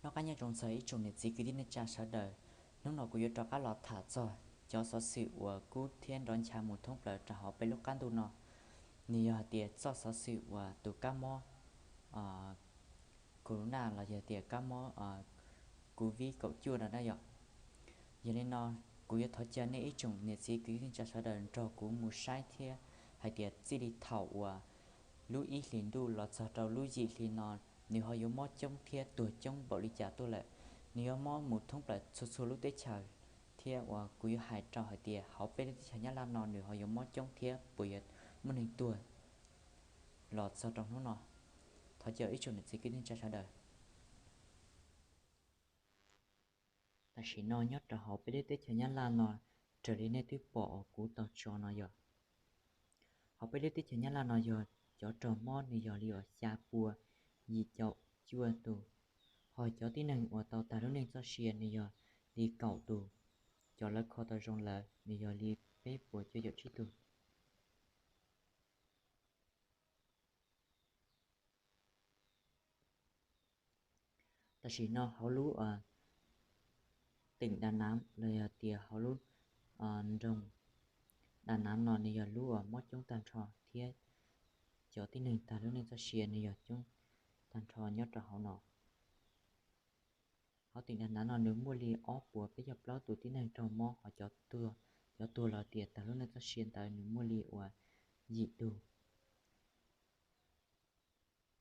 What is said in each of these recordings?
Noj qab nyob zoo txog ib tsoom niam txiv kwv tij neej tsa sawv daws. Hnub no kuv yuav rov qab los tham txog cov xov xwm uas kub thiab nrov ncha mus thoob plaws rau hauv peb lub qab ntuj no. Nws yog hais tias txoj xov xwm uas tus kab mob corona los yog tias kab mob covid kaum cuaj no na yom. Yog li no, kuv yuav thov caw nej ib tsoom niam txiv kwv tij neej tsa sawv daws nrog kuv mus saib thiab hais tias txij li thaum uas lub ib hlis ntuj los txog rau lub yim hli no, nws ho yuav mob coob thiab tuag coob npaum li cas tuaj lawm. Nws yuav mob mus thoob plaws txhua txhua lub teb chaws, thiab uas kuv yuav hais rau hais tias hauv peb lub teb chaws Nyab Laj no nws ho yuav mob coob thiab puas yuav muaj neeg tuag los txog rau hnub no. Thov caw ib tsoom niam txiv kwv tij neej tsa sawv daws. Tam sim no nyob rau hauv peb lub teb chaws Nyab Laj no, raws li nej twb pom uas kuv tau tso no yog, hauv peb lub teb chaws Nyab Laj no yog cov raug mob nws yog li uas xya pua yim caum cuaj tus, ho cov tib neeg uas tau tag lub neej txoj sia nws yog li kaum tus, cov lawv kho tau zoo lawm nws yog li peb puas cuaj caum tsib tus. Tam sim no hauv lub teem Da Nav los yog tias hauv lub nroog Da Nav no nws yog lub uas mob coob tag nrho thiab cov tib neeg tag lub neej txoj sia nws yog coob tag nrho nyob rau hauv no. Hauv teem Da Nav no nws muaj li ob puas peb caug plaub tus tib neeg raug mob, ho cov tuag los tias tag lub neej txoj sia ntawd nws muaj li uas yim tus.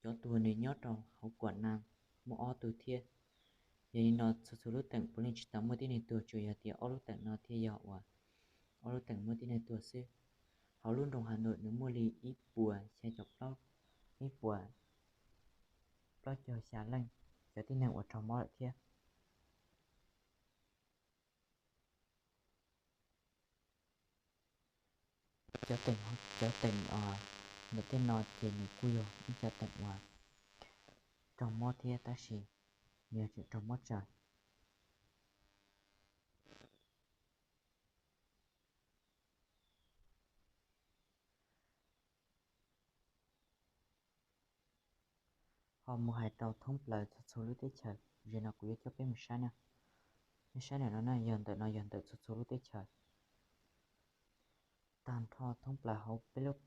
Cov tuag nws nyob rau hauv Kuam Nav muaj ob tug thiab. Yog li no txhua txhua lub teem puav leej tsis tau muaj tib neeg tuag, tsuas yog tias ob lub teem no thiaj yog uas ob lub teem muaj tib neeg tuag xwb. Hauv lub nroog Hav Nuam nws muaj li ib puas xya caum plaub, ib puas plaub caug xya leej cov tib neeg uas raug mob lawm thiab. Cov teem, cov teem ntawm tej no ces nws kuj yog ib cov teem uas raug mob thiab tab sis nws yog tseem raug mob tsawg. Ho mus hais rau thoob plaws txhua txhua lub teb chaws, zaum no kuv yuav coj peb mus saib na. Nej saib ntawm no na, yog ntawm no yog ntawm txhua txhua lub teb chaws. Tag nrho thoob plaws hauv peb lub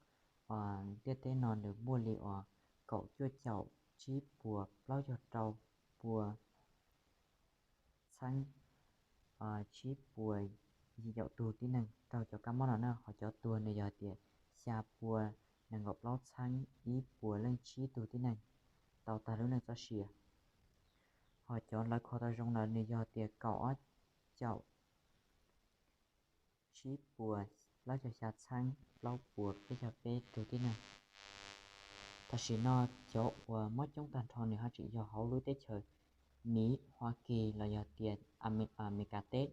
ntiaj teb no nws muaj li uas kaum cuaj caum tsib puas plaub caug rau pua txheeb tsib puas yim caum tug tib neeg raug cov kab mob no na, ho cov tuag nws yog tias xya pua nees nkaum plaub txheeb ib puas leej tsib tug tib neeg tau tag lub neej txoj sia. Ho cov lawv kho tau zoo lawm nws yog tias kaum ob caum tsib puas plaub caug xya txheeb plaub puas peb caug peb tug tib neeg. Tam sim no cov uas mob coob tag nrho nws haj tseem yog hauv lub teb chaws Miv, Huav Kis los yog tias Amelikas teb.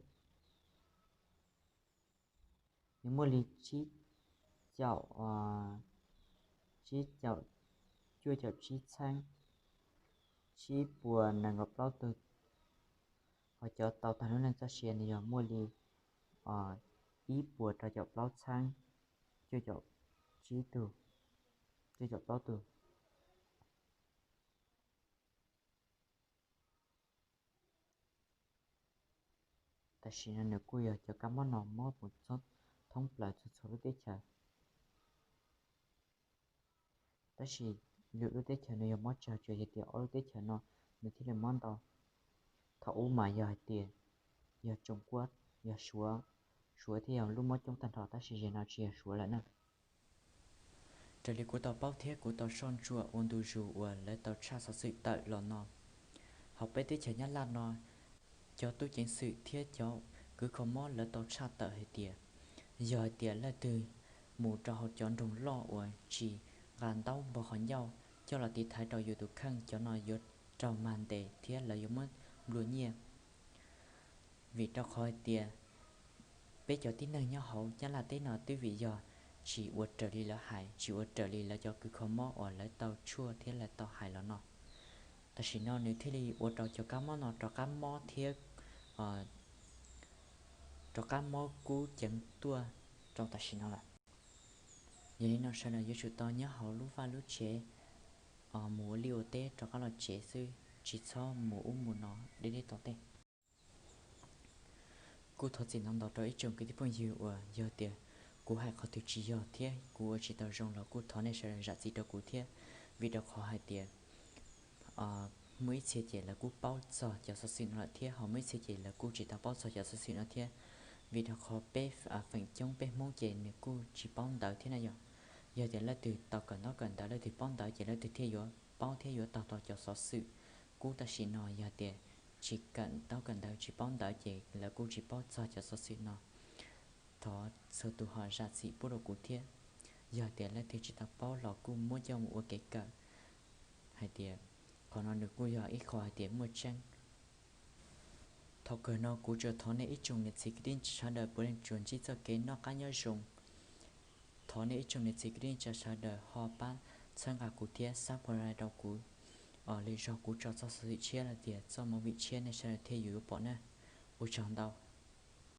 Nws muaj li tsib caum, tsib caum cuaj caum tsib txheeb tsib puas nees nkaum plaub tug. Ho cov tau tag lub neej txoj sia nws yog muaj li ib puas rau caum plaub txheeb cuaj caum tsib tug, cuaj caum plaub tug. Tam sim no nws kuj yog cov kab mob no mob mus txog thoob plaws txhua txhua lub teb chaws. Tab sis lwm lub teb chaws nws yog mob tsawg, tsuas yog tias ob lub teb chaws no nws thiaj li mob ntau. Thaum ub mas yog hais tias yog Tsoom Kuab, yog Suav, Suav thiaj yog lub mob coob tag nrho, tab sis zaum no tsis yog Suav lawm na. Raws li kuv tau paub thiab kuv tau soj ntsuam ua ntu zus uas lawv tau tshaj xov xwm tawm los no, hauv peb teb chaws Nyab Laj no, cov tub ceev xwm thiab cov kws kho mob lawv tau tshaj tawm hais tias, yog hais tias leej twg mus rau hauv cov nroog loj uas tsis nqa ntaub npog qhov ncauj coj los tiv thaiv rau yus tus kheej, cov no yuav raug mag ntes thiab lawv yuav muab nplua nyiaj. Vim rau qhov hais tias peb cov tib neeg nyob hauv Nyab Laj teb no twb vim yog tsis ua raws li lawv hais, tsis ua raws li lawv cov kws kho mob uas lawv tau tshuaj thiab lawv tau hais los no. Tam sim no nws thiaj li ua rau cov kab mob no rov qab mob thiab rov qab mob kub ceev tuaj rau tam sim no lawm. Yog li no sawv daws yuav tsum tau nyob hauv lub vaj lub tsev, mus ua liaj ua teb rov qab los tsev xwb. tsis txhob mus ub mus no deb deb tom tej. Kuj thov txim ntau ntau rau ib tsoom kwv tij phooj ywg uas yog tias kuv hais qhov twg tsis yog thiab kuv ua tsis tau zoo los kuj thov nej sawv daws zam txim rau kuv thiab, vim rau qhov hais tias muaj ib txhia ces lawv kuj paub txog cov xov xwm no lawm thiab ho muaj ib txhia ces lawv kuj tsis tau paub txog cov xov xwm no thiab. Vim rau qhov peb feem coob peb Hmoob ces nws kuj tsis paub ntawv thiab na yom. Yog tias leej twg tau kawm ntaub kawm ntawv, leej twg paub ntawv ces leej twg thiaj yuav paub thiab yuav taug tau cov xov xwm. Kuv tam sim no yog tias tsis kawm ntaub kawm ntawv, tsis paub ntawv ces lawv kuj tsis paub txog cov xov xwm no. Thov txhua tus ho zam txim pub rau kuv thiab. Yog tias leej twg tsis tau paub los kuj muab coj mus ua kev kawm hais tias qhov no nws kuj yog ib qho hais tias muaj tseeb. Thaum kawg no kuv tsuas thov nej ib tsoom niam txiv kwv tij sawv daws puav leej tsuas ntsib txoj kev noj qab nyob zoo. Thov nej ib tsoom niam txiv kwv tij sawv daws ho pab txhawb nqa kuv thiab subscribe rau kuv, lwm zaug kuv tso txoj xov xwm tshiab los tias txoj movie tshiab nej sawv daws thiaj yuav pom na. Ua tsaug ntau.